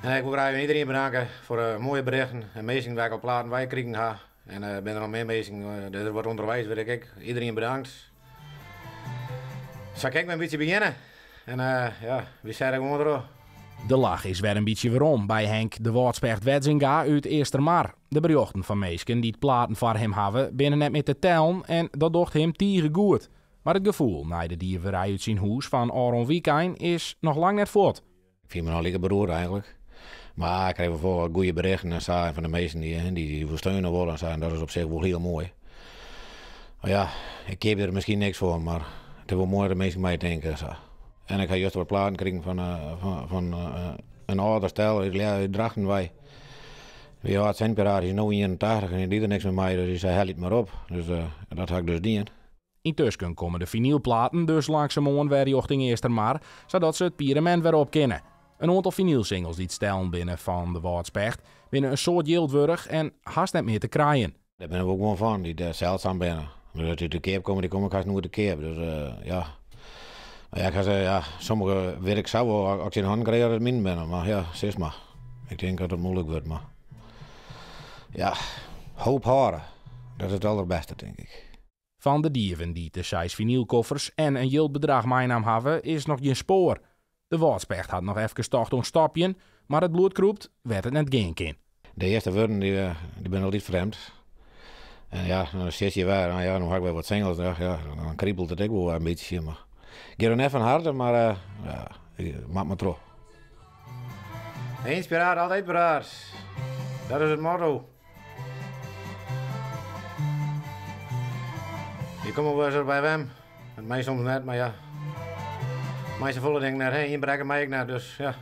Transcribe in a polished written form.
En ik wol graach even iedereen bedanken foar de moaie berichten en minsken dy't ik al platen wei krigen ha. En der binne der noch mear minsken, der wat ûnderweis wit ik ek. Iedereen bedankt. Sa kin ik mar in bytsje begjinne. En ja, wy sette gewoan troch. De lach is wer in bytsje werom by Henk de Wâldspecht Wedzinga út Eastermar. De berjochten fan minsken dy't platen foar him hawwe binne net mear te tellen en dat docht him tige goed. Mar it gefoel nei de dieverij út syn hûs fan ôfrûne wykein is noch lang net fuort. Ik fiel my noch like beroerd eigenlik. Mar ik krij wol folle goede berichten en sa en fan de minsken dy dy wol steune wolle en sa en dat is op sich wol hiel moai. Mar ja, ik keapje der miskien niks foar, mar it is wol moai dat de minsken meitinke en sa. En ik ha juster wat platen krigen fan fan in âlder stel út Drachten wei. Dy âld sintpiraat is no 81 en dy die der niks mear mei, dus dy sei helje it mar op. Dus dat ha ik dus dien. Yntusken komme de finylplaten dus langsumoan wer rjochting Eastermar, sadat se it pyramint wer op kinne. In oantal finylsingles dy't stellen binne fan de Wâldspecht binne in soad jild wurdich en hast net mear te krijen. Dêr binne wol guon fan dy't seldsum binne. Dus as dy te keap komme, dy komme ek hast noait te keap. Dus ja. Mar ja, ik ha se, ja, sommige wit ik sa wol, as ik se yn hannen krij, dat it minen binne. Mar ja, sis mar. Ik tink dat it moeilik wurdt, mar ja, hoop hâlde. Dat is it alderbêste, tink ik. Fan de dieven dy't de seis finylkoffers en in jildbedrach meinaam hawwe, is noch gjin spoar. De Wâldspecht hat noch efkes tocht oan stopjen, mar it bloed krûpt wêr't it net gean kin. De earste wurden dy dy binne altyd frjemd. En ja, dan sit je wer, ja, no ha ik wer wat singles, ja, ja, dan kribelt it ek wol wer in bytsje. Mar ik gean der net fan harte, mar ja, ik moat mar troch. Eens piraat, altijd piraat. Dat is it motto. Je komme wol ris by wem. Dat mei soms net, mar ja. Mei safolle dingen net, hè. Ynbrekke mei ik net, dus ja.